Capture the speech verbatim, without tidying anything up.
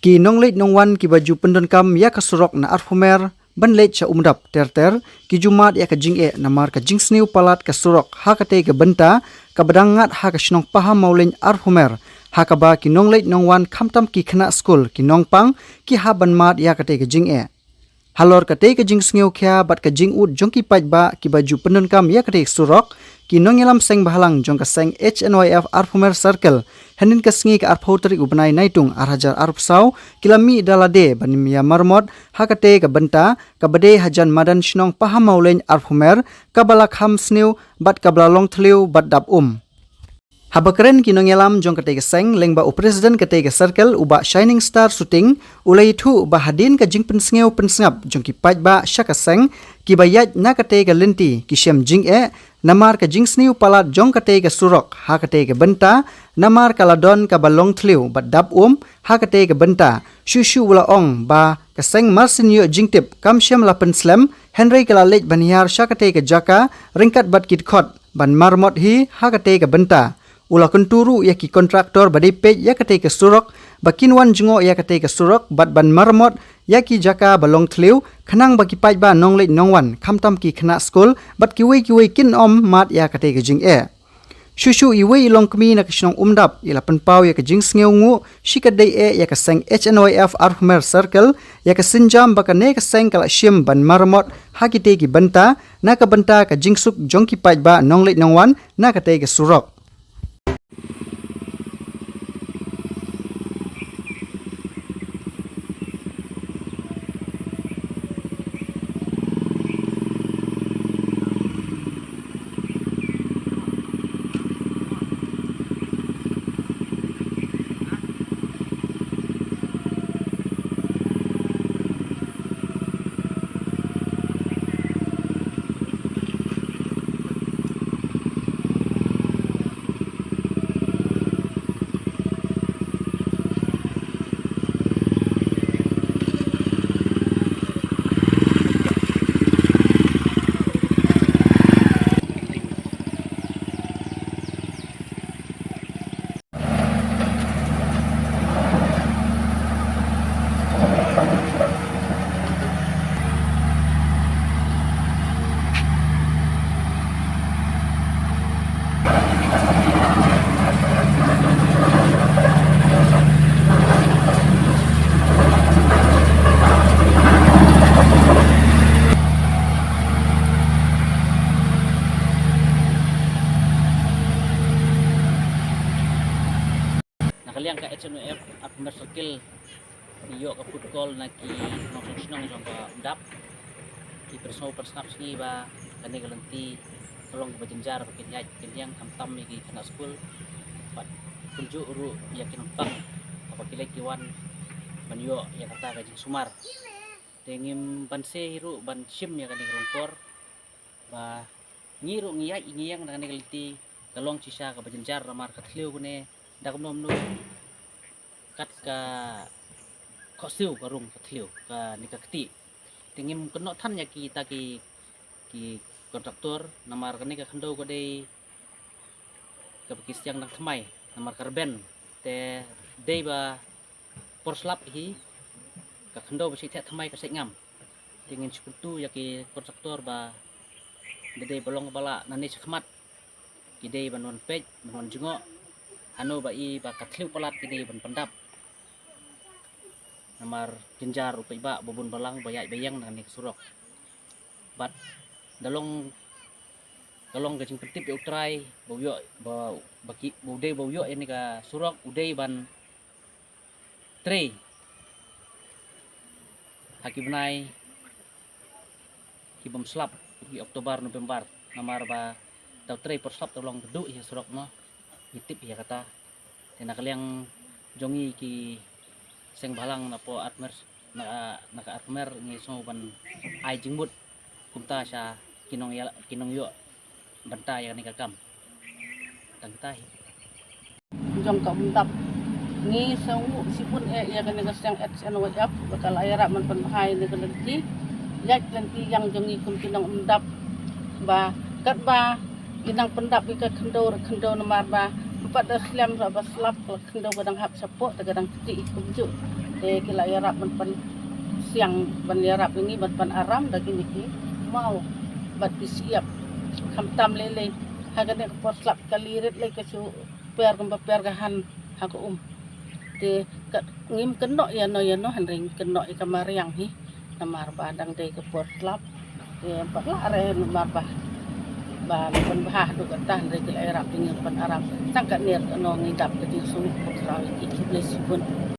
Ki nongleit nongwan kiba ju pyndonkam ïa ka surok na Arphumer ban leit sha Umdap ter ter ki ju mad ïa ka jingeh namar ka jingsniew palat ka surok ha katei ka bynta kaba dang ngat ha ka shnong Pahammawlein Arphumer, ha kaba ki nongleit nongwan khamtam ki khynnah skul ki nongpang ki hap ban mad ïa katei ka jingeh. Halor katei ka jingsngewkhia bad ka jingud jong ki paidbah kiba ju pyndonkam ïa katei ka surok, ki nongïalam seng bhalang jong ka seng H N Y F Arphumer Circle, hynnin ka sngi ka arphew tarik u bnai Naitung ar hajar arphew saw, ki la mih da lade ban ïa marmot ha katei ka bynta kaba dei hajan madan shnong Pahammawlein Arphumer, kaba la kham sniew bad kaba la long thliew bad dap um. Haba kren ki nongïalam jong katei ka seng lyngba u president katei ka circle u Bah Shining Star Suting, u la ïathuh ba hadien ka jingpynsngew pynsngap jong ki paidbah sha ka seng kiba ïaid na katei ka lynti ki shem jingeh namar ka jingsniew palat jong katei ka surok ha katei ka bynta, namar ka la don kaba long thliew bad dap um ha katei ka bynta. Shuh shuh u la ong ba ka seng marsien ïoh jingtip kam shym la pynslem, hynrei ka la leit ban hiar sha katei ka jaka ryngkat bad ki dkhot ban marmot hi ha katei ka bynta. U la kyntu ruh ïa ki kontraktor ba dei peit ïa katei ka surok ba kin wan jngoh ïa katei ka surok bad ban marmot ïa ki jaka ba long thliew, khnang ba ki paidbah nongleit nongwan khamtam ki khynnah skul bad kiwei kiwei kin ym mad ïa katei ka jingeh. Shuh shuh iwei i longkmie na ka shnong Umdap i la pynpaw ïa ka jingsngewnguh shikatdei eh ïa ka seng H N Y F Arphumer Circle ïa ka sienjam ba kane ka seng ka la shim ban marmot ha kitei ki bynta na ka bynta ka jingsuk jong ki paidbah nongleit nongwan na katei ka surok. Na ka liang ka H N Y F Arphumer Circle, ngi ïoh ka phone call na ki nongshong shnong jong ka Umdap. Ki pynsngew pynsngap sngi ba kane ka lynti ka long kaba jynjar ba kin ïaid kin ïeng khamtam ïa ki khynnah skul bad kumjuh ruh ïa ki nongpang haba ki leit ki wan ban ïoh ïa kata ka jingsumar. Te ngim banse hi ruh ban shim ïa kane ka rung kor ba ngi ruh ngi ïaid ngi ïeng na kane ka lynti ka long shisha kaba jynjar namar ka thliew kane da kumno kumno kat ka khohsiew ka rung ka thliew kane ka kti. Te ngim kynnoh than ïa kita ki, ki kontraktor namar kane ka khyndew ka dei kaba ki siang dang thymmai namar ka rben. Te dei ba por slap hi ka khyndew ba shait theh thymmai ka shait ngam. Te ngin shu kyntu ïa ki kontraktor ba da dei ba long ba lah nangne shakhmat ki dei ban wan peit ban wan jngoh hano ba i ba ka thliew palat ki dei ban pyndap. Namar jynjar u paidbah ba bun balang ba ïaid ba ïeng na kane ka surok. Bad da long ka long ka jingpyntip ïa U Trai ba u ïoh ba, ba ki, ba u dei ba u ïoh ïa kane ka surok u dei ban trei ha ki bnai ki bym slap, ki October, November, namar ba da u trei por slap da u long kduh ïa surok mo, ngi tip ïa kata. Te na ka liang jong ngi ki seng bhalang na po Arphumer, na, na ka Arphumer ngi sngew ban ai jingmut kumta sha ki nong ïa, ki nongïoh bynta ïa kane ka kam. Tang kita hi. Jong ka Umdap. Ngi sngewnguh shibun eh ïa kane ka seng H N Y F ba ka la ïarap ban pynbha ïa kane ka lynti. Ïaid lynti ïeng jong ngi kum ki nong Umdap ba katba ki nang pyndap ïa ka khyndew re khyndew namar ba ym pat da slem re ba slap ka khyndew ka dang hap shapoh te ka dang kti kumjuh. Te ki la ïarap ban pynsiang, ban ïarap ïa ngi ban pynaram da kine ki maw bad ki shyiap. Khamtam lei lei ha kane ka por slap ka lirit lei ka shu per kumba per ka han ha ka um. Te ka ngim kynnoh ïano ïano hynrei ngi kynnoh ïa ka mariang hi. Namar ba dang dei ka por slap. Te pat la re namar ba ba ban bha haduh katta hynrei ki la ïarap ïa ngi ban pynaram. Tang katne ruh kano ngi dap ka jingsngew. Ko Trai ki khublei shibun.